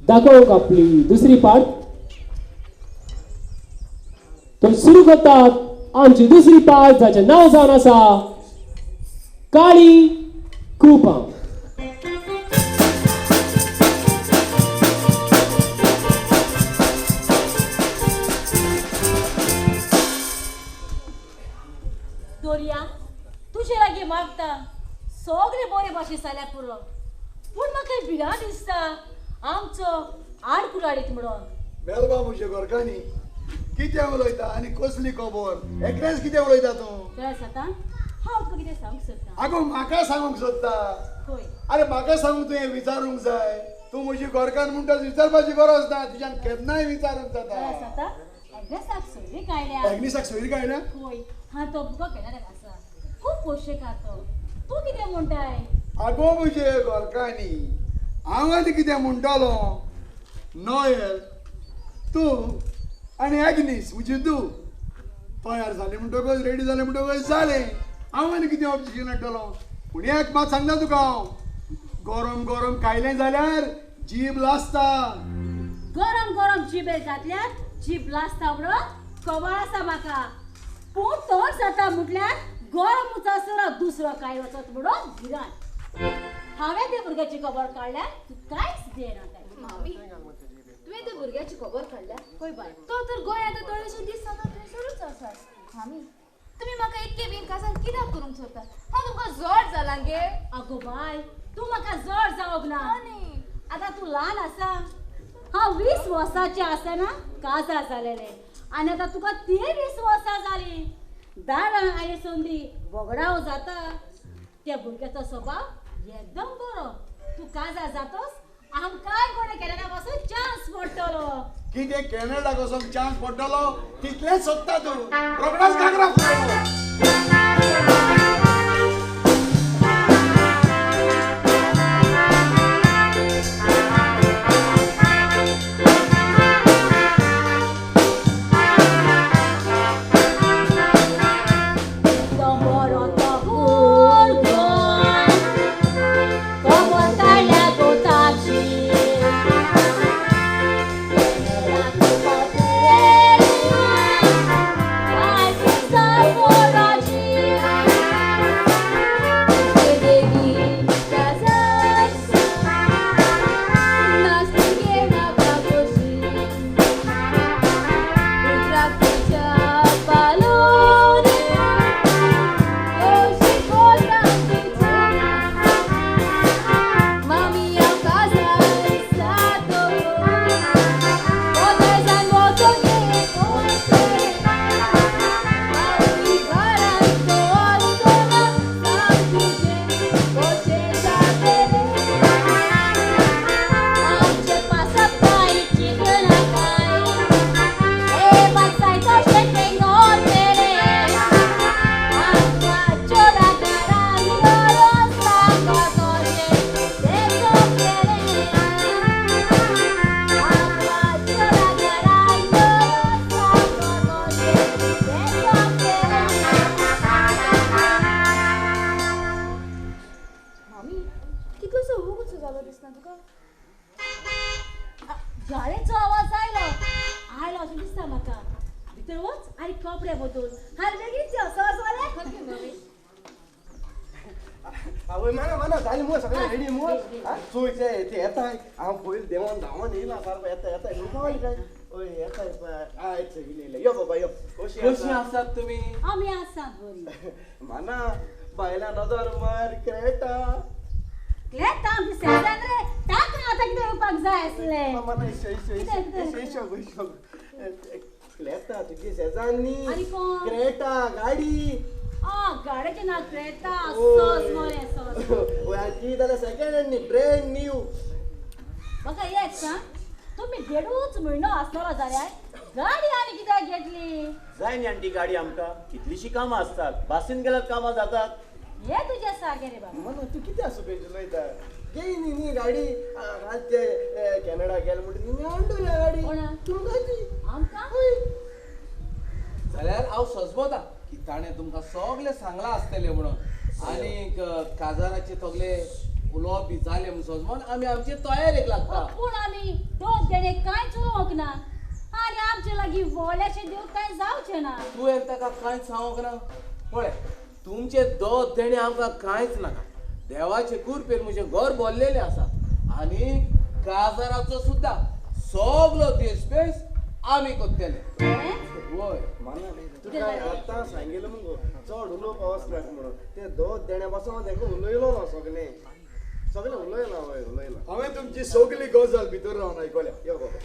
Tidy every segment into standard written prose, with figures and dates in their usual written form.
दाखोवंक आपली दुसरी पार्ट. तर सुरू करतात आमची दुसरी पार्ट जाचें नांव जावन आसा काळी कुपां. दोरिया तुजे लागीं मागता सगळे बरे भाशेन जाल्यार पुरो, पूण म्हाका भिरांत दिसता आमचो आड कुराडीत म्हणून. मेलबा म्हजे घरकान्नी कितें उलयता आनी कसली खबर एकलेंच कितें उलयता तूं? जाता हांव तुका कितें सांगूंक सोदता. आगो म्हाका सांगूंक सोदता? हय. अरे म्हाका सांगूंक तुवें विचारूंक जाय. तूं म्हजी घरकान्न म्हणटा विचारपाची गरज ना, तुज्यान केन्नाय विचारूंक जाता. एग्नेसाक सोयरीक आयल्या. एग्नेसाक सोयरीक आयल्या? हय. हां तो बुको कॅनडाक आसा, खूब पोशेक तो. तूं कितें म्हणटाय? आगो म्हजे घरकान्नी हांव आनी कितें म्हणटालो, नोयल तूं आनी एग्नीस म्हजी धूव तयार जालें म्हणटकच, रेडी जालें म्हणटकच जालें. हांव आनी कितें ऑब्जेक्शन हाडटलो? पूण एक मात सांगता तुका हांव, गरम गरम खायलें जाल्यार जीब लासता. गरम गरम जिबे घातल्यार जीब लासता म्हणून खबर आसा म्हाका, पूण तोच जाता म्हटल्यार गरम उचासर दुसरो काय वचत म्हणून भिरांत. हांवें त्या भुरग्याची खबर काडल्यार तूं कांयच दिना. मामी तुवें त्या भुरग्याची खबर काडल्या? खंय बाय, तो तर गोंयांत थोडेशे दीस जाता थंयसरूच आसा. मामी तुमी म्हाका इतके बीन काजार कित्याक करूंक सोदता? हांव तुमकां जड जालां गे. आगो बाय तूं म्हाका जड जावंक ना, आतां तूं ल्हान आसा. हांव 20 वर्सांचें आसतना काजार जालेलें आनी आतां तुका 23 वर्सां जालीं. दारां आनी संदी बोगडाव जाता. त्या भुरग्याचो स्वभाव एकदम बरो. तूं काजार जातोच आमकांय कोणें कॅनडा पासून चान्स पडटलो. कितें कॅनडाक वचूंक चान्स पडटलो तितलेंच सोदता तूं? रोखडाच घागरा फुटलो. गाडयेचो आवाज आयलो आयलो अशें दिसता म्हाका. भितर वच आनी कपडे बदल. हाल बेगीन यो सहज. आवय माना माना जालें मुगो सगळें रेडी मुगो. चोय ते येताय हांव पयलीं देंवन धांवन येयला सारको येता येता म्हणून काय हय येताय आयज येयले. यो बाबा यो. कशीं आसात तुमी? आमी आसात बरीं. माना बायलां नदर मार क्रेटा क्लेटा आमची शेजान्न रे, ताका आतां कितें येवपाक जाय आसलें. माना क्लेटा तुजी शेजान्नी क्रेटा गाडी. गाडयेचें नांव क्रेटा. सोस मरे सोस. ती जाल्यार सेकेंड हँड न्ही, ब्रँड न्यू. म्हाका एक सांग, तुमी देडूच म्हयनो आसतलो जाल्यार गाडी आनी कित्याक घेतली? जाय न्ही आंटी गाडी आमकां, कितलींशीं कामां आसतात, बासीन गेल्यार कामां जातात. हे तुजें सारकें रे बाबा. माना तूं कितें आसूं पेज उलयता? घेय न्ही न्ही गाडी. काल ते कॅनडा गेले म्हणटा हाडूया गाडी तुमकां. आमकां जाल्यार हांव सजमता की ताणें तुमकां सगळें सांगलां आसतलें म्हणून. आनीक काजाराचे सगळे उलोवप बी जालें म्हणून सजमोन आमी आमचे तयारेक लागता. पूण आमी लागीं व्हडलेशें दिवंक कांय जावचें ना. तुवें ताका कांयच सांगूंक ना? पळय तुमचे दोत देणे आमकां कांयच नाका. देवाचे कुरपेन म्हजें घर भरलेलें आसा आनी काजाराचो सुद्दां सगलो देशपेश आमी करतले. वय तुका आतां सांगिल्लें मुगो चड उलोवपा वचनाका म्हणून. ते दोत देण्या पासून तेका उलयलो ना सगळें सगळें उलयलां. हय उलयलां. हांवें तुमची सगळी गजाल भितर रावन आयकल्या. यो बाबा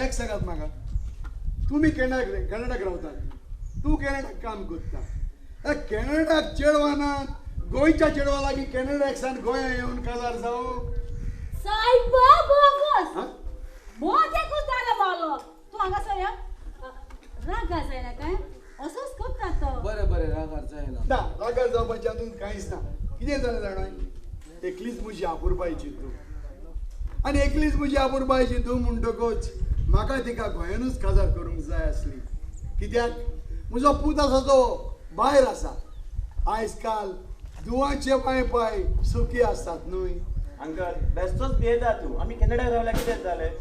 एक सांगात म्हाका, तुमी कॅनडाक रावतात, तूं कॅनडाक काम करता. कॅनडाक चेडवानात गोंयच्या चेडवा लागीं कॅनडाक सान गोंया येवन काजार जावं? सायबा बोगस मोदेकूच जाला बालो. तूं हांगासर या रागार जायना काय? असोच करता तो. बरें बरें रागार जायना. ना रागार जावपाचें हातूंत कांयच ना. कितें जालें जाणा, एकलीच म्हजी आपुरबायची तूं आनी एकलीच म्हजी आपुरबायची तूं म्हणटकूच म्हाका तिका गोंयानूच काजार करूंक जाय आसली. कित्याक म्हजो पूत आसा तो भायर आसा. आयज काल दुवाचे पांय पांय सुखी आसतात न्हय. अंकल बेश्टोच भियेता तूं. आमी कॅनडाक रावल्या कितें जालें?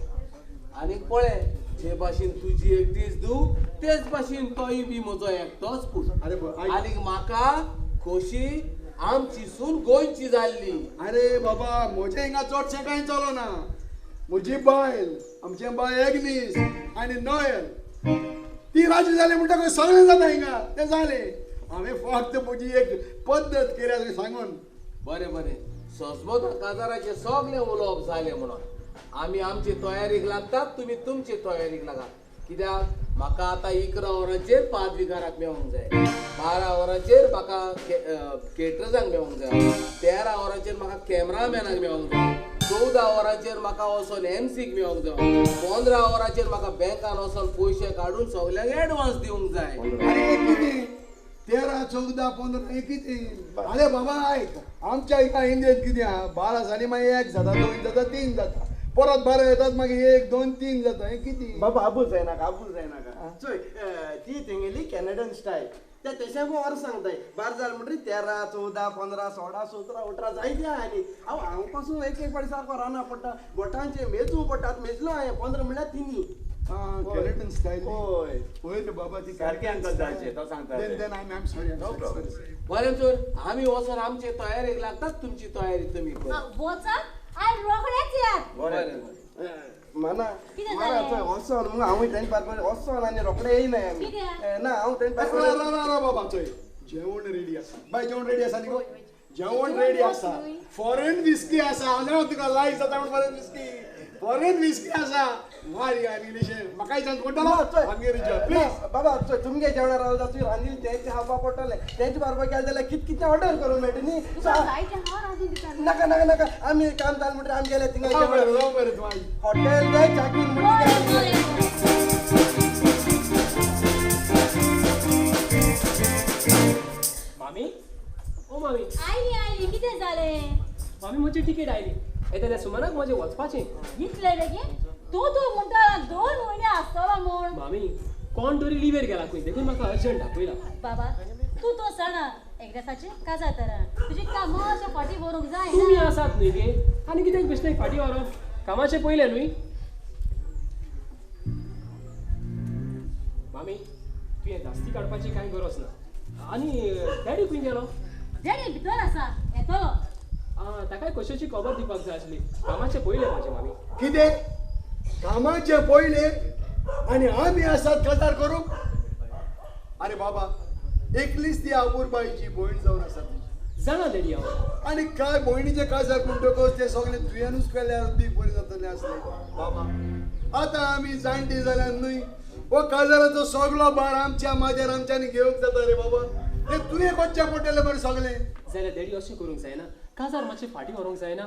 आनी पळय जे भाशेन तुजी एकटीच धूव तेच भाशेन तोय बी म्हजो एकटोच पूत. अरे आनी म्हाका खोशी आमची सून गोंयची जाल्ली. अरे बाबा म्हजें हिंगा चडशें कांय चलना. म्हजी बायल आमचें बाय एग्नीस आनी नोयल ती राजी जाली म्हणटकच सगळें जाता हिंगा. तें जालें. हांवें फक्त म्हजी एक पद्दत केल्या सांगून. बरें बरें सजमत काजाराचें सगळें उलोवप जालें म्हणून आमी आमची तयारीक लागतात, तुमी तुमची तयारीक लागात. कित्याक म्हाका आतां 11 वरांचेर पादविगाराक मेळोंक जाय, 12 वरांचेर म्हाका केटरर्सांक मेळोंक जाय, 13 वरांचेर म्हाका कॅमेरामॅनाक मेळोंक जाय, 14 वरांचेर म्हाका वचोन एमसीक मेळोंक जाय, 15 वरांचेर म्हाका बँकान वचोन पयशे काडून सगल्यांक एडवान्स दिवंक जाय. अरे कितें 13, 14, 15 हें कितें? अरे बाबा आयक, आमच्या हिंगा इंडियेंत कितें आहा, 12 जालीं मागीर 1 जाता, 2 जाता, 3 जाता, परत 12 येतात मागीर 1, 2, 3 जाता. हें कितें? बाबा आबूल जायनाका, आबूल जायनाका. चोय ती तेंगेली कॅनडन स्टायल. ते तेशें वर सांगताय 12 जालें म्हणटरीर 13, 14, 15, 16, 17, 18 जायते आहा. आनी हांव हांव पासून एक एक फावटी सारको राना पडटा, बोटांचे मेजूं पडटा. मेजलो हांवें 15 म्हणल्यार 3. कॅनडन स्टायल. हय हय रे बाबा ती सारकें अंकल जायचें तो सांगता. Then I am sorry. No problem. बरें तर आमी वचोन आमचे तयारेक लागतात, तुमची तयारी तुमी करात. वचात आनी रोखडेच यात. बरें माना माना चोय वचोन मुगो हांवूय तेंचे बारबर वचोन आनी रोखडे येयना आमी. ना हांव तेंचे बारबर. बाबा चोय जेवण रेडी आसा बाय, जेवण रेडी आसा न्ही गो? जेवण रेडी आसा. फॉरेन विस्की आसा. हांव जाणा तुका लायक जाता म्हूण फॉरेन विस्की. फॉरेन विस्की आसा. मारी इंग्लिशेन म्हाकाय चान्स पडटलो आमगेर प्लीज. बाबा चोय तुमगे जेवणां रावता तुवें रांदिल्लें तेंचें खावपा पडटलें. तेंचे बारबर गेलें जाल्यार कितें कितें ऑर्डर करूंक मेळटा न्ही. नाका नाका नाका आमी काम जालें म्हणटरीर आमी गेले थिंगा हॉटेल जाय चाकीन म्हणटा. मामी ओ मामी. आयली आयली कितें जालें? मामी म्हजी तिकेट आयली. येता सुमाराक म्हजें वचपाचें. इतलें बेगीन? तूं तूं म्हणटा 2 म्हयने आसतलो म्हूण. मामी कोण तरी लिवेर गेला खंय, देखून म्हाका अर्जंट दाखयला. बाबा तूं तो जाणा एग्रेसाचें काजार तर तुजी कामां अशें फाटीं व्हरूंक जाय. तुमी आसात न्हय गे, आनी कित्याक बेश्टें फाटीं व्हरप? कामाचें पयलें न्हय. मामी तुवें धास्ती काडपाची कांय गरज ना. आनी डॅडी खंय गेलो? डॅडी भितर आसा, येतलो. आं ताकाय कशेची खबर दिवपाक जाय आसली. कामाचें पयलें म्हाजें मामी. कितें कामाचें पयलें आनी आमी आसात काजार करूंक? अरे बाबा एकलीच ती आपुरबायची भयण जावन आसा तुजी. जाणा डॅडी हांव. आनी काय भयणीचें काजार म्हणटकच तें सगळें तुवेंनूच केल्यार अदीक बरें जातलें आसलें. बाबा आतां आमी जाणटी जाल्यार न्हय हो काजाराचो सगळो भार आमच्या माथ्यार आमच्यांनी घेवंक जाता रे बाबा. तें तुवें करचें पडटलें बरें सगळें. जाल्यार डॅडी अशें करूंक जायना, काजार मातशें फाटीं व्हरूंक जायना?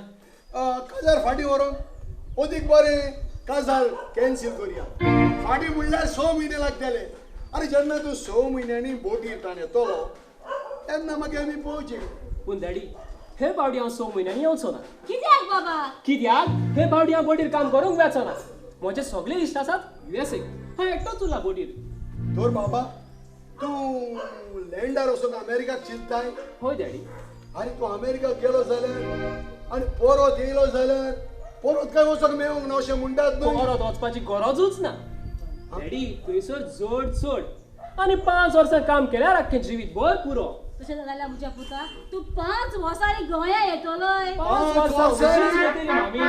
काजार फाटीं व्हरूंक अदीक बरें काजार कॅन्सील करुया. फाटीं म्हणल्यार 6 म्हयने लागतले. आनी जेन्ना तूं 6 म्हयन्यांनी बोटीर ताण येतलो तेन्ना मागीर आमी पळोवचें. पूण डॅडी हे फावटी हांव 6 म्हयन्यांनी येवचो ना. कित्याक बाबा? कित्याक हे फावटी हांव बोटीर काम करूंक वचना. म्हजे सगळे इश्ट आसात USA, हांव एकटोच उरला बोटीर. तर बाबा तूं लँडार वचून अमेरिकाक चिंताय? हय डॅडी. आनी तूं अमेरिकाक गेलो जाल्यार आनी परत येयलो जाल्यार परत काय वचोंक मेळूंक ना अशें म्हणटात न्हय? परत वचपाची गरजूच ना. डॅडी थंयसर जोड चड आनी 5 वर्सां काम केल्यार आख्खें जिवीत भर पुरो. तशें जाल्यार म्हज्या पुता तूं 5 वर्सांनी गोंया येतलोय. 5 वर्सां अशींच येतली मामी.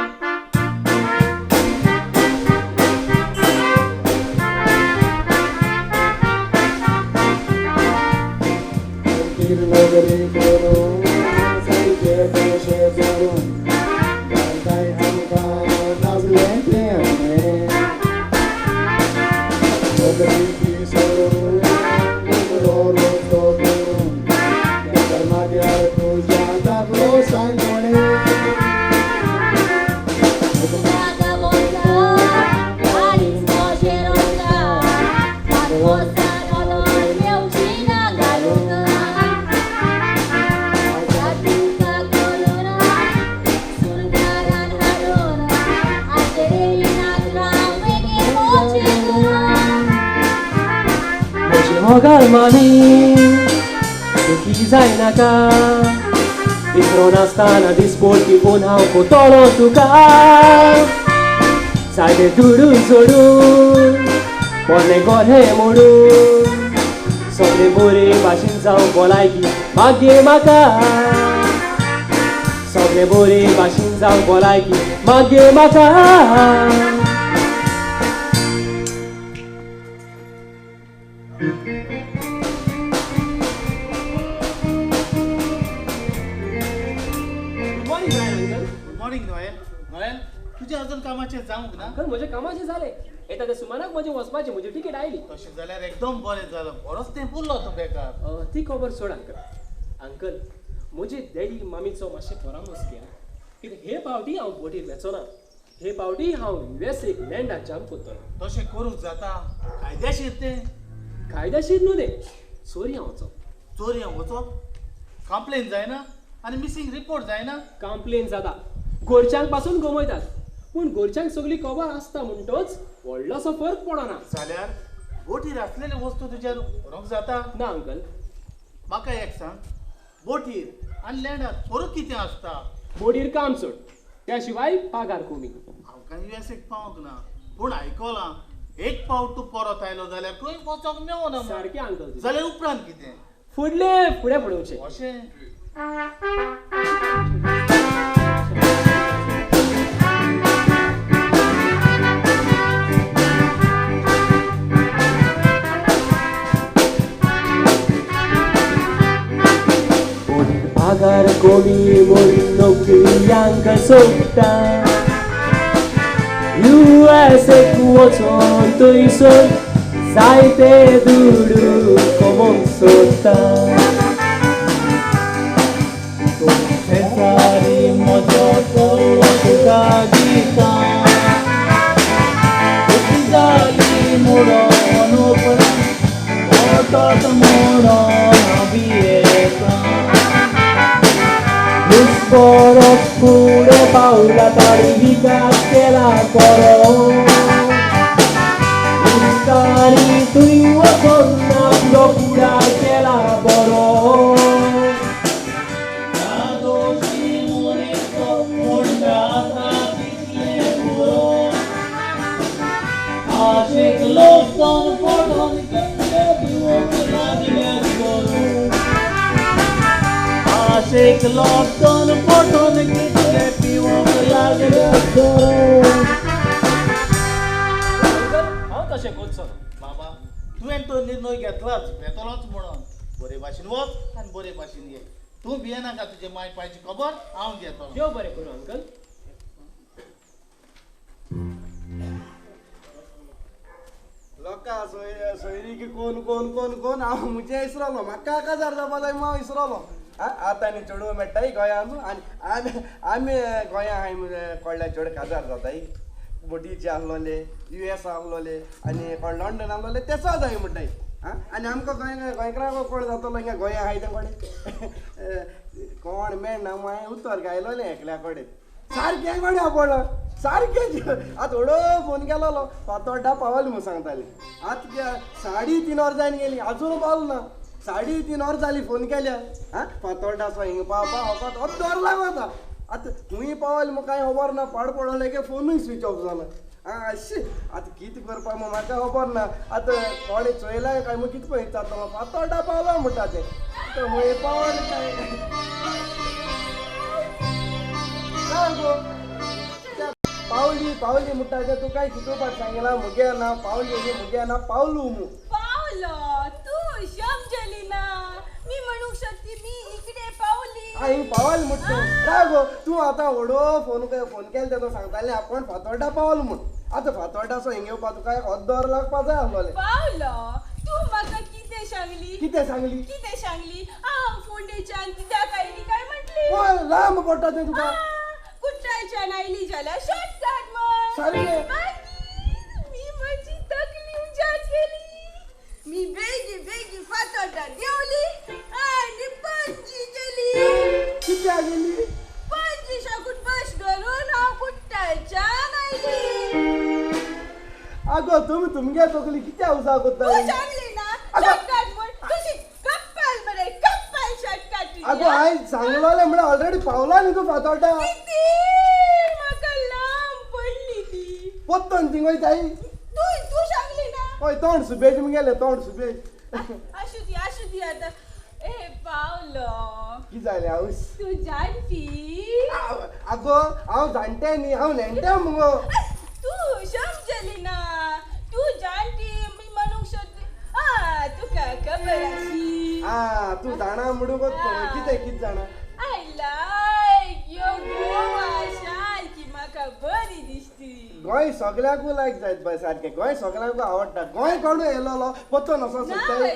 मोगाळ मामी दुखी जायनाका, विसरो नासतना दिसपोटी फोन हांव कोतलो तुका. जायते दुडू जोडून पोरणे गोरे मोडून सगळे बरे भाशेन जावं भलायकी मागे म्हाका. सगळे बरे भाशेन जावं भलायकी मागे म्हाका. जावंक ना अंकल, म्हज्या कामाचें जालें. येता ते सुमानाक म्हजें वचपाचें, म्हजी टिकेट आयली. तशें जाल्यार एकदम बरें जालें. बरोच तेंप उरलो तूं बेकार. ती खबर सोड अंकल. अंकल म्हजे डॅडी मामीचो मातशें परामर्श घेया कित्याक हे फावटी हांव बोटीर वेचो ना. हे फावटी हांव युएसएक लँडार जम्प करतलो. तशें करूंक जाता? कायद्याशीर तें? कायद्याशीर न्हू तें, चोरयां वचप. चोरयां वचप? कंप्लेन जायना आनी मिसींग रिपोर्ट जायना? कंप्लेन जाता, घरच्यांक पासून गमयतात. पूण घरच्यांक सगळी खबर आसता म्हणटच व्हडलोसो फरक पडना. जाल्यार बोटीर आसलेली वस्तू तुज्यान व्हरूंक जाता? ना अंकल. म्हाका एक सांग, बोटीर आनी लँडार फरक कितें आसता? बोटीर काम चड, त्या शिवाय पगार कमी. हांव कांय युएसएक पावंक ना, पूण आयकलां एक फावट तूं परत आयलो जाल्यार खंय वचोंक मेवना. सारकें अंकल. जाल्यार उपरांत कितें? फुडलें फुडें पडोवचें अशें. पगार कमी म्हूण नोकऱ्यांक सोदता, युएसएक वचोन थंयसर जायते दुडू कमोवंक सोदता. शेजारी म्हजो चलो तुका दिता, जाली म्हणून उपरांत वचत म्हणून हांव भियेतां. परत फुडें पावला ताणी विकास केला बरो, ताणी थंय वचोन आपलो फुडार केला बरो. आशेक लोक पडोन कितले दिवंक लागल्यात करूं. आशेक लोटून पटून कितले पिवंक लागल्यात करूं. हांव तशें करचो ना बाबा. तुवें तो निर्णय घेतलाच, घेतलोच म्हणून बरे भाशेन वच आनी बरे भाशेन ये. तूं भियेनाका, तुजे माय पायची खबर हांव घेतलो. देव बरें करूं अंकल. लोकां सोयरीकी कोण कोण कोण कोण हांव म्हजें इसरोलो. म्हाका काजार जावपा जाय हांव इसरोलो. आतां आनी चेडूं मेळटाय गोंयांत आनी आमी आमी गोंया हांय कोडल्या चेडूं काजार जाताय. बोटीचे आसलोले, युएस आसलोले आनी कोण लंडन आसलोले तेचो जाय म्हणटाय. आं आनी आमकां गोंय गोंयकारांक कोण जातलो हिंगा गोंया आहाय ते कोडे कोण मेळना. मागीर उतर गायलोलें एकल्या कडेन सारकें कोडे आपडलो सारकें. आतां व्हडो फोन केलोलो फातोड्डा पावल म्हूण सांगताले. आतां 3.5 वरां जावन गेली आजून पावल ना. 3.5 वरां जाली फोन केल्या. आं फातोड्डा सो हिंगा पावपा वखद अर्द वर लागता. आतां खंय पावल म्हूण कांय खबर ना. पाड पडलें की फोनूय स्विच ऑफ जाला. आं आतां कितें करपा मग म्हाका खबर ना. आतां कोणें चोयलां काय मग कितें पळयता तो फातोर्डा पावलो म्हणटा तें. आतां खंय पावलें काय काय गो पावली पावली म्हणटा तें तुका कितू पाट सांगलां मुगे ना पावली न्ही मुगे ना पावलू मू. पावलो तूं समजली ना. मी म्हणूंक शकती मी इकडे पावली. हांव पावल म्हणटा राव गो तूं आतां व्हडो फोन फोन केलो तें सांगतालें आपूण फातोर्डा पावल म्हूण. आतां फातोर्डाचो हिंग येवपा तुका एक अर्द वर लागपा जाय आसलोलें. पावलो तूं म्हाका कितें सांगली? कितें सांगली? कितें सांगली? हांव फोंडेच्यान कित्याक आयली काय म्हटली? हय लांब पडटा तें तुका. कुट्टायच्यान आयली जाल्यार शॉर्टकट म्हण. सारकें. मागीर मी म्हजी तकली उजाड केली. मी बेगी बेगी फातोर्डा देंवली आनी पणजी गेली. कित्याक गेली? पणजी साकून बस धरून हांव कुट्टायच्यान आयली. आगो तुमी तुमगे तकली कित्याक उजा करता? तूं सांगली ना शॉर्टकट म्हण. तुजी कप्पाल मरे कप्पाल शॉर्टकट. आगो हांवें सांगलोलें म्हळ्यार ऑलरेडी पावला न्ही तूं फातोर्डा. किती म्हाका लांब पडली ती. पोत्तोन थिंग वयताय तूं तूं सांगली ना. हय तोंड सुबेज मुगेलें तोंड सुबेज. आसूं दी आसूं दी आतां. ए पावलो कितें जालें हांव तूं जाणटी? आगो हांव जाणटें न्ही हांव नेणटें मुगो. तूं समजली ना. तूं जाणटी मी म्हणूंक सोदली. आं तुका खबर आशी. आं तूं जाणा म्हणून कितें कितें जाणा? I like your Goa सारकी म्हाका बरी दिसती. गोंय सगळ्यांकू लायक जायत बाय सारकें. गोंय सगळ्यांकू आवडटा. गोंय कोणू येयलोलो पोत्तोन वचोंक सोदताय.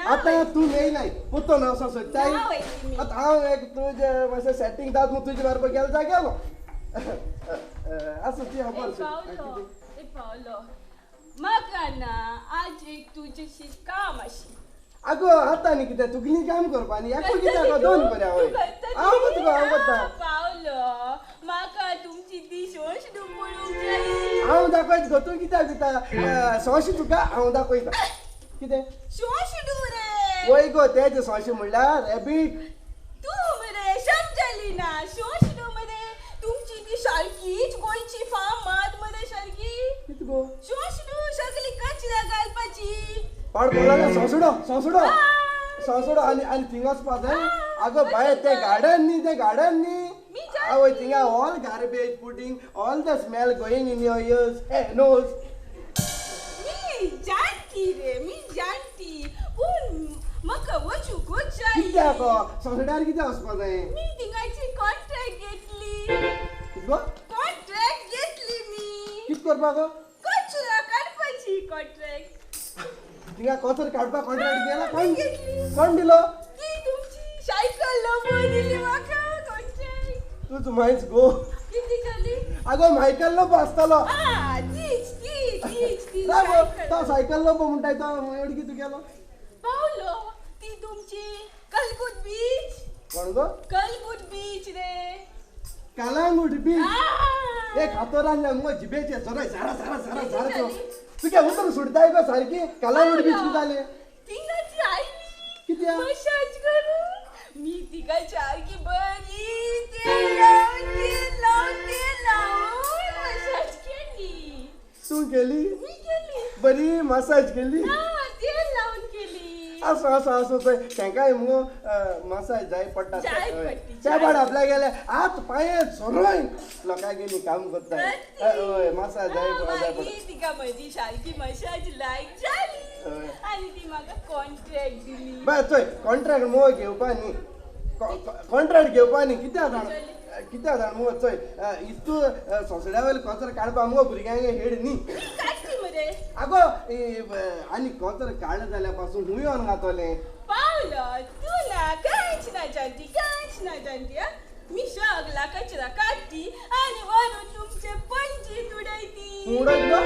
आतां तूं येयनाय पोत्तोन वचोंक सोदताय. आतां हांव एक तुजें मातशें सेटींग जाता म्हूण तुजे बरोबर गेलो जाय गेलो. आसूं ती खबर. ए पावलो म्हाका ना आज एक तुजेशी काम आशिल्लें. आगो आतां न्ही कितें तुगेलीं काम करपा न्ही एकू कित्याक दोन बरें आवय. हांव तुका हांव करता. पावलो म्हाका तुमची ती सोंसडू पळोवंक जाय. हांव दाखयत गो तूं कित्याक दिता सोंशी तुका हांव दाखयता. कितें सोंसडू रे? वय गो तेजें सोंशे म्हणल्यार रॅबीट. तूं मरे समजली ना. सोंसडू मरे तुमची ती सारकीच गोंयची फामाद मरे सारकी. कितें गो? सोंसडू सगळी कचरा घालपाची. पाड पडलो सोंसडो सोंसडो सोंसडो आनी आनी थिंग वचपा जाय. आगो बाये तें गार्डन न्ही तें गार्डन न्ही. आवय थिंगा all garbage putting all the smell going in your ears a nose. मी जाणटी रे मी जाणटी पूण म्हाका वचूंकूच जाय. कित्याक सोंसड्यार कित्याक वचपा जाय? मी थिंगाची कॉन्ट्रॅक्ट घेतली. कितें गो? कॉन्ट्रॅक्ट घेतली मी. कितें करपाक गो? कचरा काडपाची कॉन्ट्रॅक्ट. थिंगा कचरो काडपाक कॉन्ट्रॅक्ट गेला? कोण कोण दिलो? ती तुमची सायकल लोबो दिली म्हाका कॉन्ट्रॅक्ट. तूं मायच गो. कितें जाली? आगो मायकल लोबो आसतलो. आं तीच ती तीच ती. तो सायकल लोबो म्हणटाय तो एवढी कितें गेलो? पावलो ती तुमची कलगूट बीच. कोण गो? कलगूट बीच रे. कलांगूट बीच. एक हातोर आसल्या मुगो जिबेचे झरोय झारा झारा झारा झारा तुगे उतर सुटताय गो सारकी. कलांगूट बीच कितें जालें? थिंगाची आयली. कित्याक? मसाज करूंक. मी तिका सारकी बरी तेल लावन तेल लावन तेल लावन मसाज केली. तूं केली? मी केली. बरी मसाज केली? तेल लावन केली. आसूं आसूं आसूं पळय तेंकाय मुगो मसाज जाय पडटा. त्या पाड आपल्या गेले हात पांय झरोय लोकां गेली काम करता. हय मसाज जाय पडटा. तिका म्हजी सारकी मसाज लायक जाली आनी ती म्हाका कॉन्ट्रॅक्ट दिली. बरें चोय कॉन्ट्रॅक्ट मुगो घेवपा न्ही कॉन्ट्रॅक्ट घेवपा न्ही. कित्याक जाण कित्याक जाण मुगो चोय इतू सोंसड्या वयलो कचरो काडपा मुगो भुरग्यांक हेड न्ही. आगो आनी कचरो काडलो जाल्यार पासून खूंय येवन घातलें? पावलो तूं ना कांयच ना जाणटी कांयच ना जाणटी. मी सगळा कचरा काडटी आनी व्हरून तुमचे पणजीत उडयती. उडयत गो?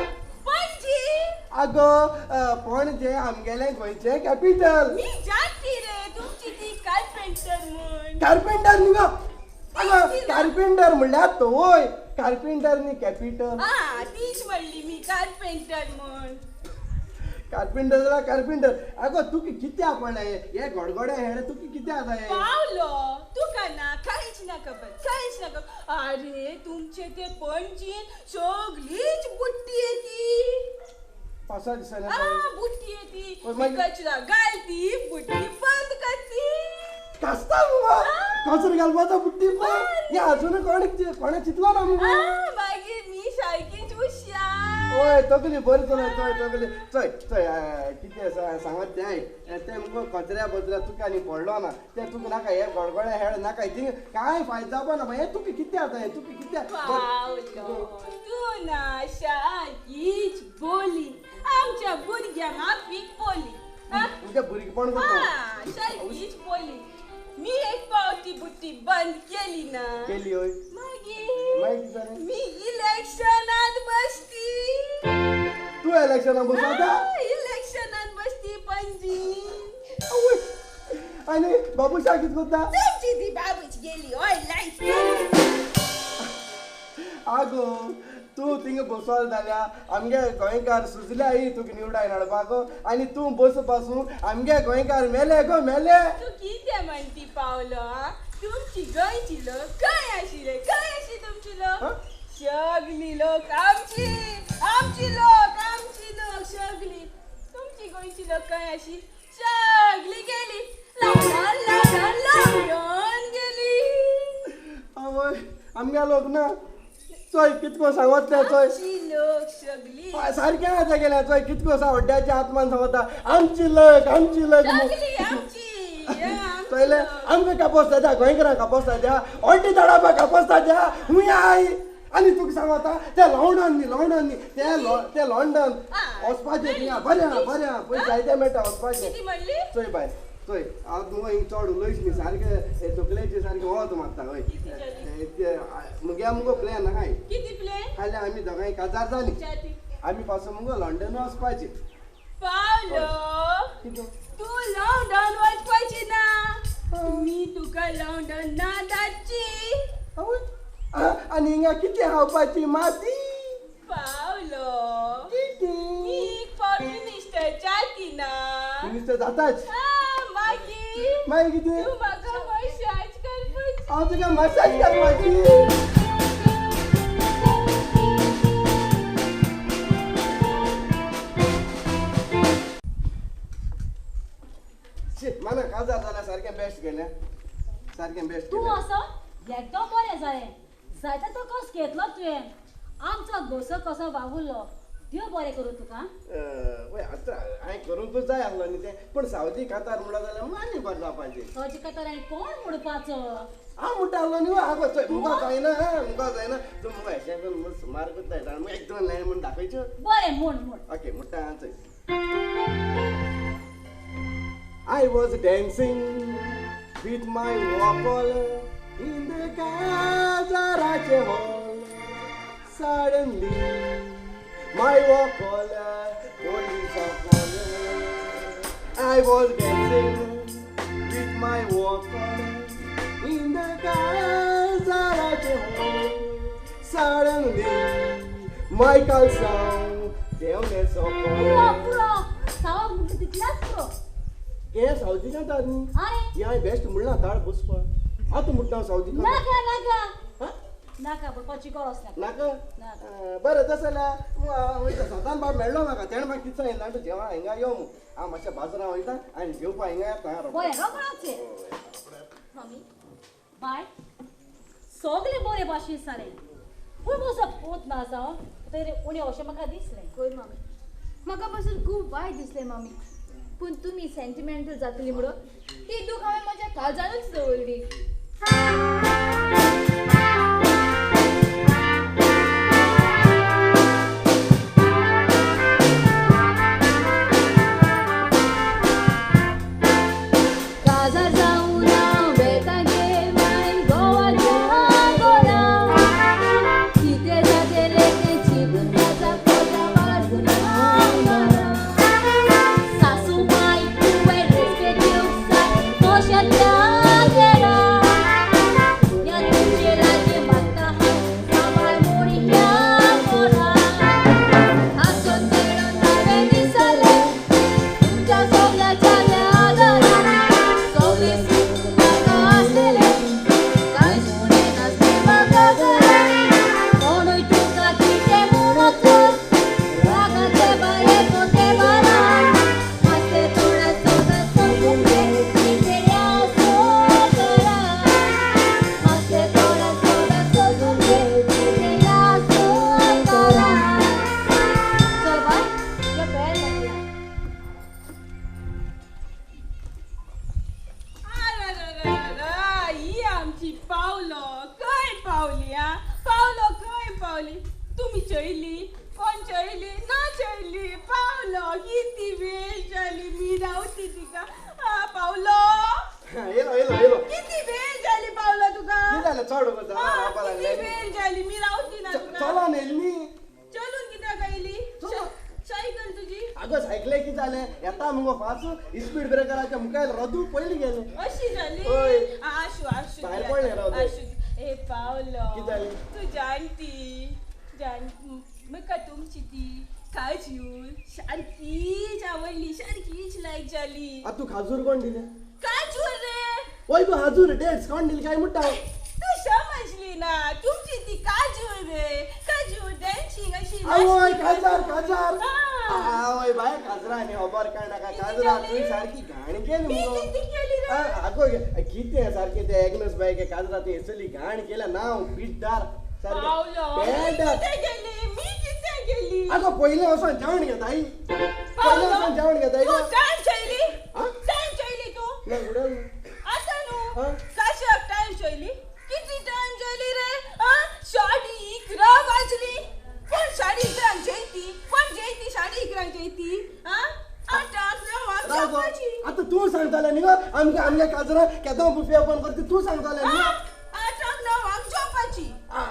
पणजी. आगो पणजे आमगेलें गोंयचें कॅपिटल. मी जाणटी रे तुमची ती कार्पेंटर म्हूण. कार्पेंटर न्ही गो. आगो कार्पेंटर म्हणल्यार तोय कार्पेंटर न्ही कॅपिटल. आं तीच म्हणली मी कार्पेंटर म्हूण. कार्पेंटर जाल्यार कार्पेंटर. आगो तुका कित्याक पडलें हे गडगडे हेडे तुका कित्याक जाय? पावलो तुका ना कांयच ना खबर, कांयच ना खबर. अरे तुमचे ते पणजीन सगळीच बुट्टी येती. पावसा दिसांनी बुट्टी येती, कचरा घालती, बुट्टी बंद करती. कास्ता मुगो कचरो घालपाचो बुट्टी पण हे अजून कोण कोणें चिंतलो ना मुगो. मागीर मी सारकीच हुशार. वय तकली बरी चलय. चोय तकली चोय चोय कितें सांगत तें आयक. तें मुगो कचऱ्या बचऱ्या तुका आनी पडलो ना तें तुका नाका. हे गडगडे हेड नाका, थिंग कांय फायदो जावपा ना. हें तुका कितें आतां, हें तुका कितें? तूं ना सारकीच बोली आमच्या भुरग्यांक आपीक बोली. तुमच्या भुरगेपण करता सारकीच बोली. मी एक पावटी बुट्टी बंद केली ना. केली हय. मागीर मी इलेक्शनात बसती. तूं इलेक्शनात बसता? इलेक्शनात बसती पणजी. आनी बाबूशा कितें करता? तुमची ती बाबूच गेली हय लायट. आगो तूं थिंगा बसोल जाल्यार आमगे गोंयकार सुजल्याय तुका निवडाय हाडपाक. आनी तूं बस पासून आमगे गोंयकार मेले गो मेले. तूं कितें म्हणटी पावलो? तुमची गोंयची लोक खंय आशिल्ले? खंय आशिल्ली तुमची लोक? सगळी लोक आमची, आमची लोक, आमची लोक सगळी. तुमची गोंयची लोक खंय आशिल्ली? सगळी गेली लंडन, लंडन, लंडन गेली. आवय आमगे लोक ना. चोय कितको सांगत तें चोय सारकें आतां गेल्या. चोय कितको आसा हड्ड्याच्या आत्मान सांगता आमची लोक, आमची लोक. चोयलें आमकां कापोसता द्या, गोंयकारांक कापोसता द्या, हड्डी दडापा कापोसता द्या. हुंय I आनी तुका सांगता तें लंडन न्ही, लंडन न्ही, तें लंडन वचपाचें थिंगा. बरें आहा, बरें आहा, पयशे जायते मेळटा वचपाचें. चोय बाय चोय हांव तुमकां हिंग चड उलयच न्ही, सारकें तकलेचें सारकें वत मारता. हय मुगे मुगो प्लॅन आहाय. फाल्यां आमी दोगांय काजार जालीं, आमी पासून मुगो लंडन वचपाचें. पावलो तूं लंडन वचपाची ना, मी तुका लंडन ना धाडची. आनी हिंगा कितें खावपाची माती? पावलो मी एक फावट मिनिस्टर जाती ना. मिनिस्टर जाताच मागीर मागीर कितें? तूं म्हाका मसाज करपाची. हांव तुका मसाज करपाची. माना काजार जाल्यार सारकें बेस्ट गेलें, सारकें बेस्ट. तूं असो एकदम बरें जालें. जायते तो कस घेतलो तुवें. आमचो घोसो कसो वावुरलो. देव बरें करूं तुका. वय आतां हांवें करूंकूच जाय आसलो न्ही तें. पूण सावदी कातार म्हणलो जाल्यार आनी बरें जावपाचें. सावदी कातार आनी कोण म्हणपाचो? हांव म्हणटा आसलो न्ही. आगो चोय मुगो जायना, मुगो जायना. तूं मुगो हेशें करून सुमार करता. मुगो एक दोन लायन म्हूण दाखयच्यो. बरें म्हूण म्हूण. ओके म्हणटा चोय. I was dancing with my vocal in the Kazarache hall. Suddenly, my vocal police call. I was dancing with my vocal in the Kazarache hall. Suddenly, my calzone down the पुरो पुरो सावा मुगे तितल्याच पुरो. हे Saudi कांतार न्ही, हें हांवें बेस्ट म्हणलां ताळ बसपाक. आतां म्हणटा हांव सावदी कांतार. नाका नाका नाका म्हणपाची गरज ना. नाका बरें तशें जाल्यार वयता. सतान बाब मेळ्ळो म्हाका, तेणें म्हाका कितें सांगिल्लें जाणा, जेवण हिंगा यो म्हूण. हांव मातशें बाजारां वयता आनी जेवपा हिंगा येता. बरें रोखडोच. मामी बाय सगळें बरें भाशेन जालें. पूण म्हजो पूत ना जावं तरी उणें अशें म्हाका दिसलें. खंय मामी म्हाका पासून खूब वायट दिसलें मामी. पूण तुमी सेंटिमेंटल जातली म्हणून ती दूख हांवें म्हज्या काळजानूच दवरली. काजार जावन हांव वेता गे माय गोवाच्या गोरा. कितें जातलें तें चिंतून काजार कोता वाजून हांव. सासू माय तुवें रेस्पेद दिवंक जाय तशें त्या देरा. ह्या तुमचे लागीं रावती तिका. पावलो येलो येलो येलो. किती वेळ जाली पावलो तुका? कितें जालें चड किती वेळ जाली मी रावती ना तुका. चलोन येयली न्ही. चलून कित्याक आयली? सायकल तुजी? अगो सायकले कितें जालें येता मुगो फास्ट स्पीड ब्रेकराच्या मुखार रदू पयलीं गेलें. अशी जाली? आशू आशू भायर पडलें राव. ए पावलो कितें जालें? तूं जाणटी जाण म्हाका तुमची ती काजूर सारकीच आवडली, सारकीच लायक जाली. आतां तूं खाजूर कोण दिलें? काजूर रे. वय तूं हाजूर डेट्स कोण दिली काय म्हणटा? तूं समजली ना, तुमची ती काजूर रे, काजूर डॅन्सिंग अशी. आवय काजार काजार. आवय बाय काजरा आनी खबर काय नाका. काजरा तुवें सारकी घाण केली मुगो. आगो कितें सारकें तें एग्नस बाय काजरा ती हेसली घाण केल्या नांव पिड्डार. आगो पयलें वचोन जेवण घेता आई. पयलें वचोन जेवण घेता. आतां न्हू कशाक टायम चोयली? कितली टायम चोयली रे? 11:30 वाजली. कोण 11:30 जेयती? कोण जेयती 11:30 जेयती? आतां तूं सांगतालें न्ही गो आमकां आमगे काजरा केदो बुफे ओपन करता तूं सांगतालें न्ही. 8-9 जेवपाची.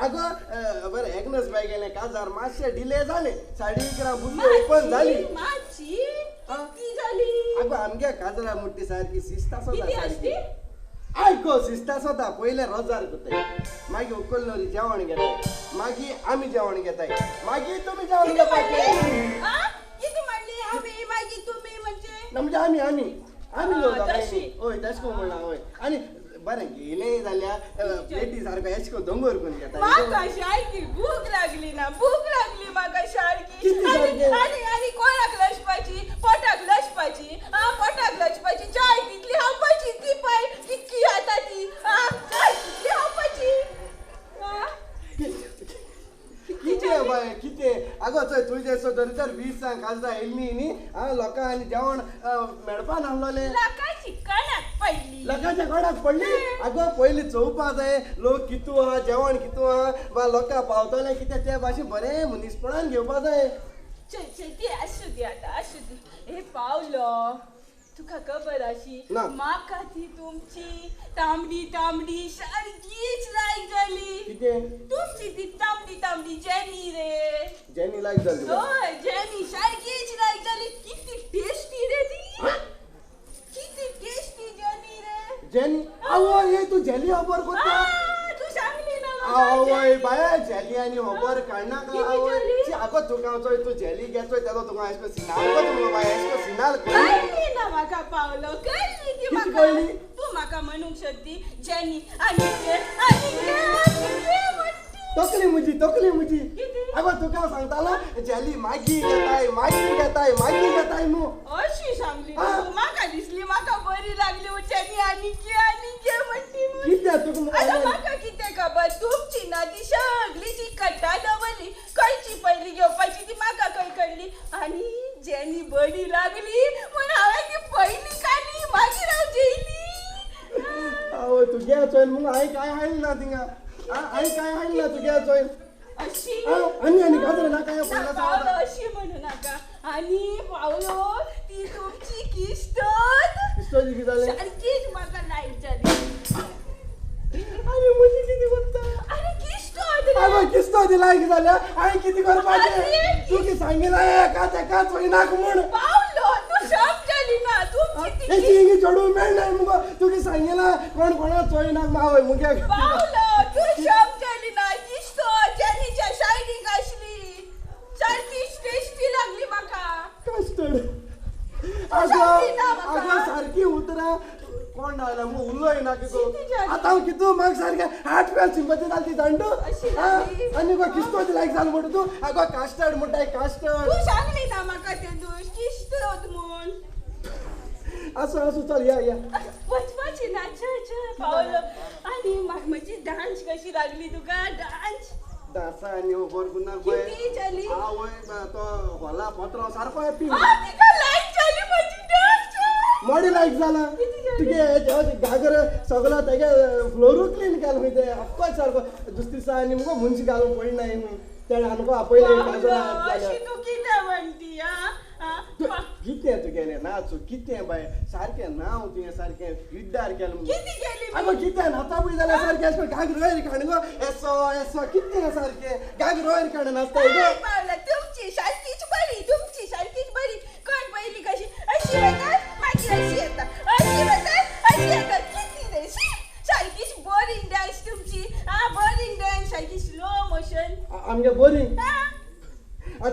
आगो बरें एग्नस बाय गेलें काजार मातशें डिले जालें. 11:30 बुफे ओपन जाली. मातशी कितली जाली? आगो आमगे काजरा मुट्टी सारकी शिस्त आसता सारकी. आयको शिस्त आसता. पयलें रोजार करताय, मागीर उकल नवरी जेवण घेताय, मागीर आमी जेवण घेताय, मागीर तुमी जेवण घेवपाचें. कितें म्हणली आमी मागीर तुमी म्हणजे? म्हणजे आमी आमी आमी जेवता. हय तशें करून म्हणलां. हय आनी बरें गेलें जाल्यार प्लेटी सारको एश करून दोंगर करून घेता. म्हाका सारकी भूक लागली ना, भूक लागली म्हाका सारकी. आनी आनी कोणाक लजपाची? पोटाक लजपाची. आं पोटाक लजपाची. जाय तितली खावपाची. ती पळय कितकी खाता ती. आं जाय तितली खावपाची. कितें बाय कितें? आगो चोय तुजें सो धरी तर 20 काजरां येयल्ली न्ही. आं लोकांक आनी जेवण मेळपा नासलोलें. लोकांची कणाक पडली. लोकांच्या कोणाक पडली? आगो पयलीं चोवपा जाय लोक कितू आहा, जेवण कितू आहा, वा लोकांक पावतलें कितें ते भाशेन बरें मनीसपणान घेवपा जाय. चल चल ती आसूं दी आतां आसूं दी. हे पावलो तुका खबर आशी म्हाका ती तुमची तांबडी तांबडी सारकीच लायक जाली. कितें? तुमची ती तांबडी तांबडी जेनी रे. जेनी लायक जाली? हय जेनी सारकीच लायक जाली. कितली टेस्टी रे ती, कितली टेस्टी जेनी रे. जेनी? आवय हे तूं जेली खबर करता? तूं सांगली ना. आवय बाय जेली आनी खबर काडनाका. आवय आगो तुका चोय तूं जेली घेचोय तेजो तुका एश कोन्न सिनाल करता बाय, एश कोन्न सिनाल कळ्ळी ना म्हाका पावलो. कळ्ळी ती म्हाका. तूं म्हाका म्हणूंक शकती जेनी आनी ते आनी ते आनी ते म्हणटी. तकली म्हजी, तकली म्हजी. आगो तुका सांगतालो जेली मागीर घेताय मागीर घेताय मागीर घेताय न्हू. अशी सांगली तूं म्हाका दिसली म्हाका बरी लागली जेनी आनी के आनी के म्हणटी. कितें तुका आतां म्हाका कितें खबर? तुमची ना ती सगळी ती कट्टा दवरली, खंयची पयली घेवपाची ती म्हाका खंय कळ्ळी. आनी जेनी बरी लागली म्हूण हांवें ती पयली काडली, मागीर हांव जेयली. आवय तुगे चोय मुगो हांवें कांय हाडलें ना थिंगा. हांवें कांय हाडलें ना तुगे चोय. अशी आनी आनी काजरा ना काय पावलो अशी म्हणू नाका. आनी पावलो ती तुमची किश्त किश्तोजी कितें जालें? सारकीच म्हाका लायक जाली. आनी म्हजी कितें करता? आनी किश्तोद आगो किश्तोजी लायक जाल्या हांवें कितें करपाचें? तूं कितें सांगिलां एका तेका चोयनाक म्हूण. पावलो तूं समजली ना तुमची ती हिंगी चेडूं मेळनाय मुगो. तूं कितें सांगिलां कोण कोणाक चोयनाक आवय मुगे. पावलो तूं समजली ना. किश्तोद जेनीच्या सायडीक आसली सारकी टेस्टी लागली म्हाका. कस्टर्ड. आगो आगो सारकी उतरां कोण नाजाल्यार मुगो उलोय ना कितू. आतां हांव कितू म्हाका सारकें हार्ट फेल सिंपती जाली ती जाणटू. आनी गो किश्तोजी लायक जाल म्हणटा तूं. आगो कास्टर्ड म्हणटाय कास्टर्ड. तूं सांगली ना म्हाका तें दोश किश्तोद म्हूण. आसूं आसूं चल या या. वचपाची ना. चल चल पावलो. आनी म्हजी डान्स कशी लागली तुका? डान्स डान्सा आनी खबर गुन्नाक किती जाली? आवय तो होला पत्रो सारको हॅपी. तिका लायक जाली म्हजी डान्स. मोडी लायक जाला तुगे घागर सगळो तेगे फ्लोरू क्लीन केलो खंय ते अक्कोच सारको. दुसरे दिसा आनी मुगो मनशी घालूंक पडनाय तेणें आमकां आपयलें. अशी तूं कितें म्हणटी? कितें तुगेलें नाच कितें बाय सारकें नांव तुवें सारकें युद्धार केलें. कितें केली? आगो कितें नाचा पळय जाल्यार सारकें अशें गागरो वयर काड गो येसो येसो कितें सारकें गागरो वयर काड नाचता गो. तुमची सारकीच बरी, तुमची सारकीच बरी. कोण पयली कशी अशी वतात मागीर अशी येता, अशी वतात अशी येता. कितें तें सारकीच बोरींग डान्स तुमची. आं बोरींग डान्स सारकी स्लो मोशन. आमगे बोरींग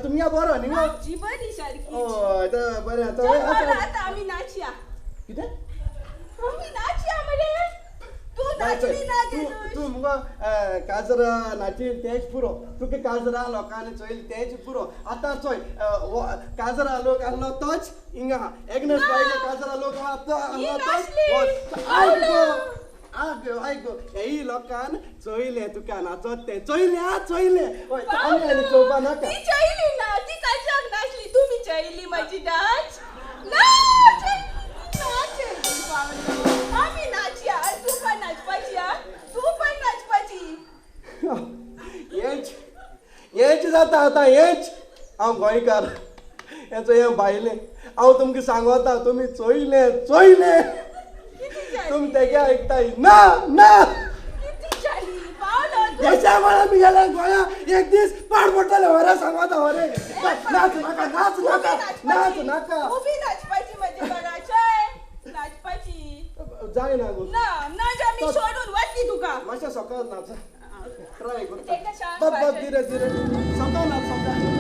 तुमगे बरो न्ही गो? आमची बरी सारकी. हय बरें आतां आमी नाचया. कितें आमी नाचया मरे? तूं नाचली ना तूं मुगो काजरा नाचील तेंच पुरो. तुका काजरा लोकांनी चोयल तेंच पुरो. आतां चोय काजरा लोक आहलो तोच हिंगा एग्नेस बायगे काजरा लोक आहा तो आहलो तोच. आयक गो आग आयक गो हेय लोकान चोयलें तुका नाचत तें चोयलें आं चोयलें. हय आनी आनी चोवपा नाका. ती चोयली ना, ती काजराक नाचली. तुमी चोयली म्हजी डान्स ना? नाचली पावलो. आमी नाचया. तूं पण नाचपाची आं, तूं पण नाचपाची. हेंच हेंच जाता आतां हेंच. हांव गोंयकार हेंचो हें भायलें. हांव तुमकां सांगता तुमी चोयलें चोयलें तुमी तेगे आयकताय ना ना. हेच्या वेळार आमी गेले गोंया एक दीस पाड पडटले वरे सांगता वरे. नाच नाका नाच नाका नाच नाका. उबी नाचपाची म्हजे बारा चोय नाचपाची जायना गो. ना नाच आमी सोडून वतली तुका. मातशें सकाळ नाच ट्राय करता. बस धीरे धीरे सकाळ नाच सकाळ.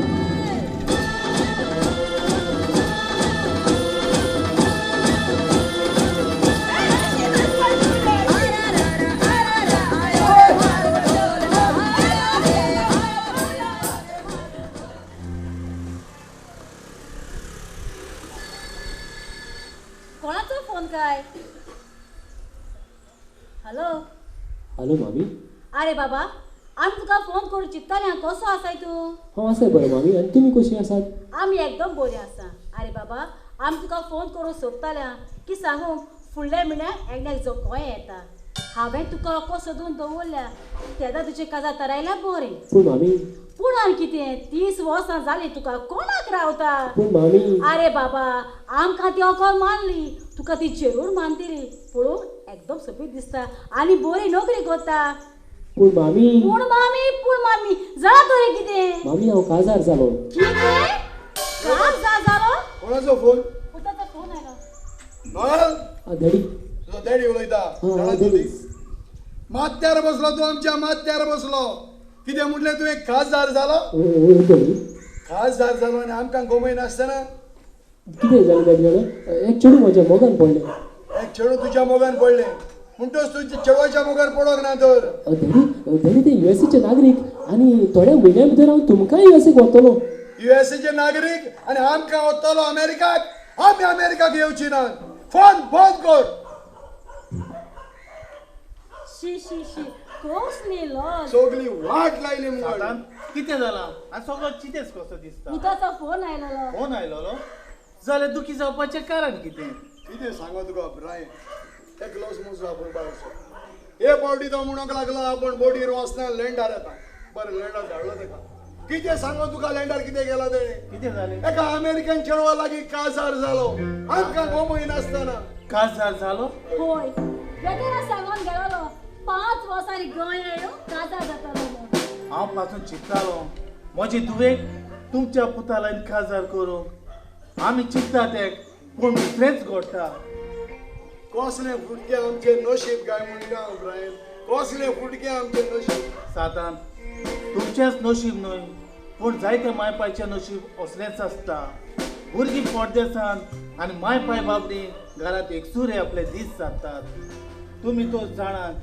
कोणाचो फोन काय? हॅलो हॅलो मामी. अरे बाबा आमी तुका फोन करून चिंतताले. कसो आसाय तूं? हांव आसाय बरो मामी. आनी तुमी कशी आसात? आमी एकदम बरी आसा. अरे बाबा आमी तुका फोन करून सोदताले की सांगूंक फुडल्या म्हयन्याक एकल्याक जो गोंय येता. हांवें तुका अको सोदून दवरल्या तेन्ना तुजें काजार तरायल्या बरें. पूण मामी. पूण आनी कितें 30 वर्सां जालीं तुका कोणाक रावता? पूण मामी. अरे बाबा आमकां ती अकल मानली, तुका ती जरूर मानतली. पळोवंक एकदम सोबीत दिसता आनी बरी नोकरी करता. पूण मामी. पूण मामी पूण मामी जालां तरी कितें? मामी हांव काजार जालो. कितें काजार जालो? कोणाचो फोन? पुताचो फोन आयलो. नोयल डॅडी. तुजो डॅडी उलयता. माथ्यार बसलो तूं आमच्या माथ्यार बसलो. कितें म्हटलें तुवें? खासदार जालो. खासदार जालो आनी आमकां गोमय नासतना कितें जालें डॅडी जाणा? एक चेडूं म्हज्या मोगान पडलें. एक चेडूं तुज्या मोगान पडलें म्हणटच तूं चेडवाच्या मोगान पडोंक ना तर? डॅडी डॅडी ते युएसएचे नागरीक आनी थोड्या म्हयन्या भितर हांव तुमकांय युएसएक वतलो. युएसएचे नागरीक आनी आमकां वतलो अमेरिकाक? आमी अमेरिकाक येवची ना. फोन बंद कर. शी शी शी कसली लज. सगळी वाट लायली मुगो. कितें जालां आनी सगळो चितेच कसो दिसता. पुताचो फोन आयलेलो. फोन आयलेलो जाल्यार दुखी जावपाचें कारण कितें? कितें सांगो तुका ब्रायन, एकलोच म्हजो आपूण बाळसो. हे फावटी तो म्हणूंक लागलो आपूण बोटीर वचना लँडार येता. बरें लँडार धाडलो तेका. कितें सांगो तुका लँडार कितें केलां तेणें? कितें जालें? एका अमेरिकन चेडवा लागीं काजार जालो. आमकां गोमय नासतना काजार जालो? होय वेगळा सांगून गेलो 5 वर्सांनी गोंय येवन काजार जातलो म्हणून. हांव पासून चिंततालो म्हजे धुवेक तुमच्या पुतालान काजार करूंक. आमी चिंतता तें पूण दुसरेंच घडटा. कसलें फुटकें आमचें नशीब काय म्हणटा हांव ब्रायन, कसलें फुटकें आमचें नशीब. सातान तुमचेंच नशीब न्हय पूण जायते माय पायचें नशीब असलेंच आसता. भुरगीं परदेसान आनी माय पाय बाबडी घरांत एकसुरे आपले दीस जातात. तुमी तो जाणात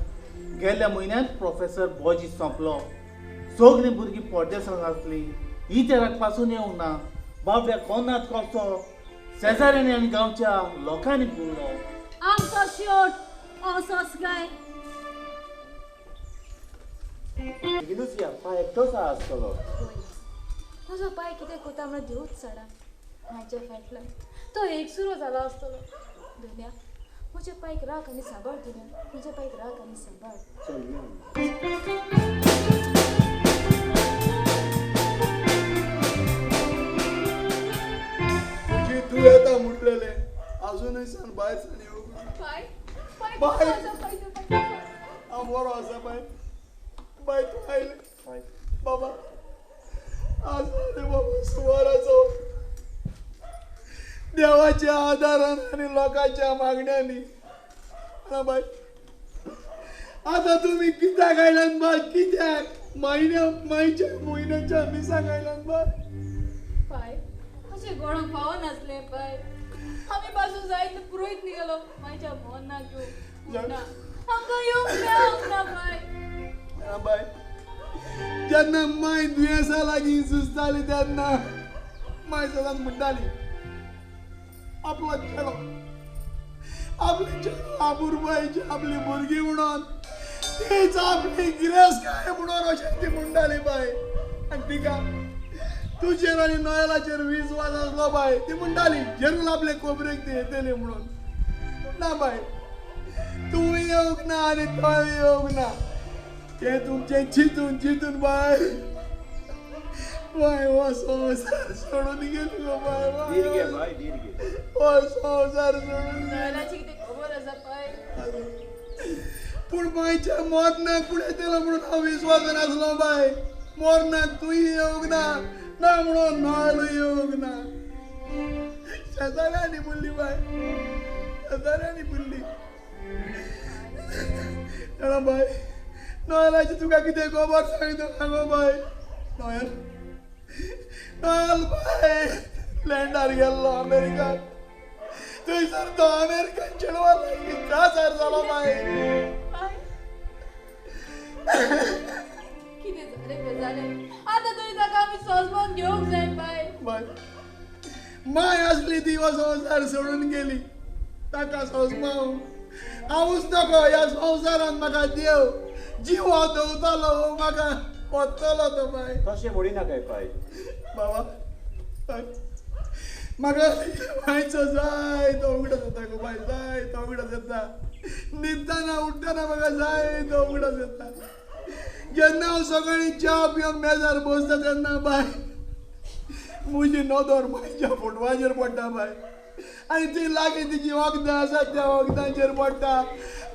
गेल्ल्या म्हयन्यांत प्रोफेसर बॉजी सोंपलो. सगळीं भुरगीं परदेसान आसलीं. इतेराक पासून येवंक ना. बाबड्या कोणात कसो शेजाऱ्यांनी आनी गांवच्या लोकांनी पुरलो. आमचो शेवट असोच काय? बेगीनूच या, पाय एकटोच आहा आसतलो. म्हजो पाय कितें कोता म्हणून देवूच जाणा. म्हाज्या फाटल्यान तो एकसुरो जाला आसतलो. धन्या म्हज्या पायक राख आनी सांबाळ. धन्या म्हज्या पायक राख आनी सांबाळ. चल या. तुजी तूं येता अजुनूय सान भायर सान येवंक ना. बाय बाय हांव बरो आसा बाय. बाय तूं आयलें बाबा. आसा रे बाबा सुवाराचो देवाच्या आदारान आनी लोकांच्या मागण्यांनी. ना बाय आतां तुमी कित्याक आयल्यान बाय? कित्याक म्हयन्या मायच्या म्हयन्याच्या मिसाक आयल्यान बाय? बाय अशें कोणाक पावनासलें बाय. आमी पासून जायत पुरोयत निघालो मायच्या मोन्नाक घेवन आमकां येवंक मेळोंक ना बाय. बाय जेन्ना माय दुयेंसा लागीं सुजताली तेन्ना माय सदांच म्हणटाली आपलो चेडो आपली चेडो आपुरबायची आपली भुरगीं म्हणून तीच आपली गिरेस्तकाय म्हणून अशें ती म्हणटाली बाय. आनी तिका तुजेर आनी नोयलाचेर विस्वास आसलो बाय. ती म्हणटाली जेरूल आपले कोबरेक ती येतली म्हणून. ना बाय तूं येवंक ना आनी तोय येवंक ना. ते तुमचें चिंतून चिंतून बाय बाय हो संवसार सोडून गेली गो बाय. बाय हो संवसार सोडून खबर आसा बाय. पूण मायच्या मरणाक फुडें येतलो म्हणून हांव विस्वासान आसलो बाय. मरणाक तूंय येवंक ना, ना म्हणून नोयलूय येवंक ना. शेजाऱ्यांनी म्हणली बाय, शेजाऱ्यांनी म्हणली. जाणा बाय नोयलाची तुका कितें खबर सांगता गो बाय. नोयल नोयल बाय लँडार गेल्लो अमेरिकान. थंयसर तो अमेरिकन चेडवा लागीं काजार जालो बाय. कितें जालें तें जालें. आतां तुवें ताका आमी सोंसपाक घेवंक जाय बाय. बाय my आसली ती हो संवसार सोडून गेली. ताका सोंसपाक हांवूच नको ह्या संवसारान. म्हाका देव जीव दवतालो म्हाका वतलो तो बाय. तशें म्हणी नाकाय बाय. बाबा म्हाका मायचो जाय तो उगडास येता गो बाय. जाय तो उगडास येता. न्हिदतना उठ्ठना म्हाका जाय तो उगडास येता. जेन्ना हांव सकाळीं च्या पिवंक मेजार बसता तेन्ना बाय म्हजी नदर मायच्या फोटवाचेर पडटा बाय. आनी ती लागीं तिची वखदां आसा त्या वखदांचेर पडटा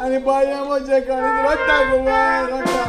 आनी बाय म्हजे काळीज रडटा गो बाय रडटा.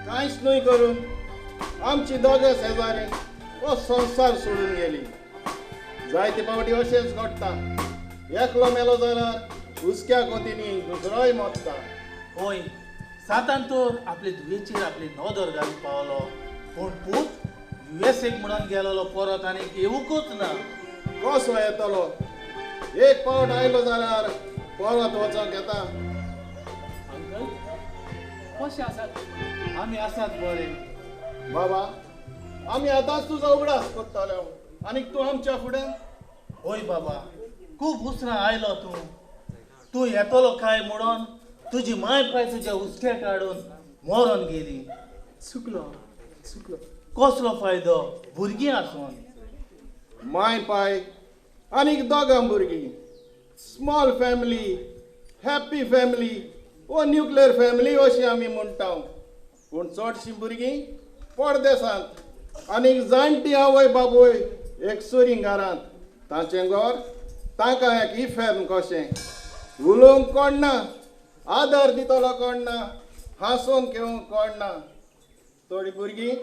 कांयच न्हय करून आमची दोगां शेजारी हो संवसार सोडून गेली. जायते फावटी अशेंच घडटा, एकलो मेलो जाल्यार हुसक्या गोतींनी दुसरोय मरता. हय, सातान तर आपले धुवेचेर आपली नदर घालूंक पावलो, पूण पूत युएसएक म्हणून गेलोलो परत आनीक येवंकूच ना. कसो येतलो? एक पावट आयलो जाल्यार परत वचोंक येता. अंकल कशे आसात? आमी आसात बरे. बाबा, आमी आतांच तुजो उगडास करताले आनीक तूं आमच्या फुडें. हय बाबा, खूब उसरां आयलो तूं. तूं येतलो काय म्हणून तुजी माय पाय तुज्या हुस्क्या काडून मरोन गेली. चुकलो चुकलो. कसलो फायदो भुरगीं आसून? माय पाय आनीक दोगां भुरगीं, स्मॉल फॅमिली, हॅप्पी फॅमिली वो न्युक्लियर फॅमिली अशी आमी म्हणटा. पूण चडशीं भुरगीं परदेसांत आनीक जाणटी आवय बापूय एकसुरी घरांत. तांचें घर तांकां एक इफेर्न कशें, उलोवंक कोण ना, आदर दितलो कोण ना, हांसून घेवंक कोण ना. थोडीं भुरगीं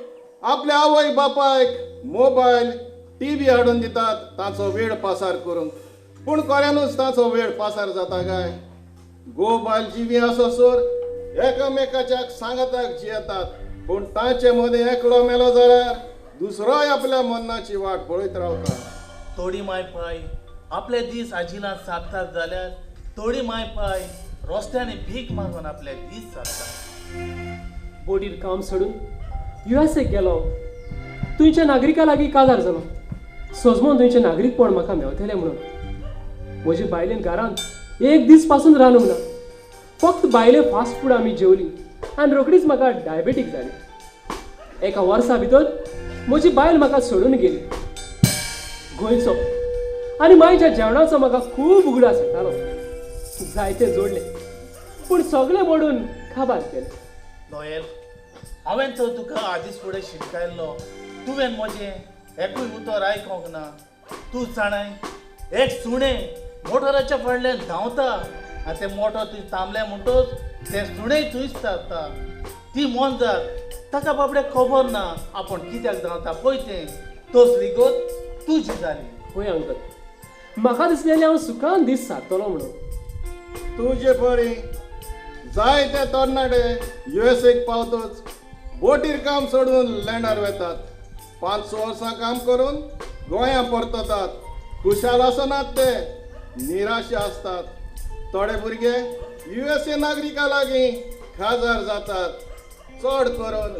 आपल्या आवय बापायक मोबायल टीव्ही हाडून दितात तांचो वेळ पासार करूंक, पूण खऱ्यानूच तांचो वेळ पासार जाता काय? घोव बायल जिवी आसोसर एकामेकाच्या सांगाताक जियेतात, पूण तांचे मदें एकलो मेलो जाल्यार दुसरोय आपल्या मरणाची वाट पळयत रावता. थोडी माय पाय आपले दीस आजिलांत सारतात जाल्यार थोडी माय पाय रस्त्यांनी भीक मागून आपले दीस सारतात. बोटीर काम सोडून युएसए गेलो, थंयच्या नागरिका लागीं काजार जालो. सोजमोन थंयचें नागरीकपण म्हाका मेवतलें म्हणून. म्हजे बायलेन घरांत एक दीस पासून रांदूंक ना. फक्त भायले फास्ट फूड आमी जेवली आनी रोखडीच म्हाका डायबेटीक जाली. एका वर्सा भितर म्हजी बायल म्हाका सोडून गेली. गोंयचो आनी मायच्या जेवणाचो म्हाका खूब उगडास येतालो. जायते जोडले, पूण सगळें मोडून काबार केलें. नोएल, हांवें तर तुका आदींच फुडें शिटकायल्लो, तुवें म्हजें एकूय उतर आयकोंक ना. तूं जाणाय, एक सुणें मोटराच्या फाटल्यान धांवता आनी तें मोटर तुवें थांबलें म्हणटच तें सुणें थंयच थारता. ती मोनजात, ताका बाबड्याक खबर ना आपूण कित्याक धांवता पळय तें. तसली गत तुजी जाली. हय अंकल, म्हाका दिसलेलें हांव सुखान दीस सारतलो म्हणून. तुजे परी जायते तरणाटे युएसएक पावतच बोटीर काम सोडून लँडार वेतात. 5-6 वर्सां काम करून गोंया परततात. खुशाल आसनात ते, निराशे आसतात. थोडे भुरगे युएसए नागरिका लागीं खाजार जातात, चड करून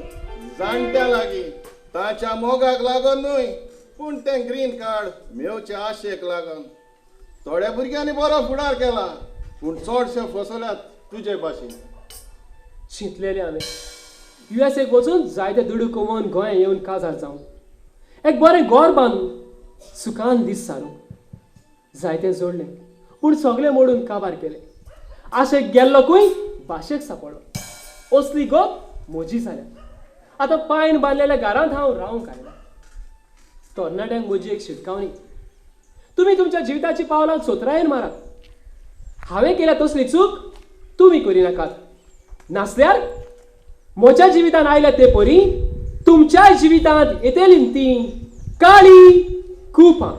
जाणट्या लागीं. ताच्या मोगाक लागून न्हय, पूण तें ग्रीन कार्ड मेवचे आशेक लागून. थोड्या भुरग्यांनी बरो फुडार केला, पूण चडशे फसल्यात तुजे भाशेन. चिंतलेलें हांवें युएसएक वचून जायते दुडू कमोवन गोंया येवन काजार जावन एक बरें घर बांदून सुखान दीस सारूं. जायते जोडलें, पूण सगळें मोडून काबार केलें. आशेक गेल्लो खंय भाशेक सांपडलो. असली गत म्हजी जाल्या. आतां पायन बांदलेल्या घरांत हांव रावंक आयलां. तरणाट्यांक म्हजी एक शिटकावणी, तुमी तुमच्या जिविताची पावलां चोतरायेन मारात. हांवें केल्या तसली चूक तुमी करिनाकात, नासल्यार म्हज्या जिवितांत आयल्या ते परी तुमच्या जिवितांत येतली ती काळी कुपां.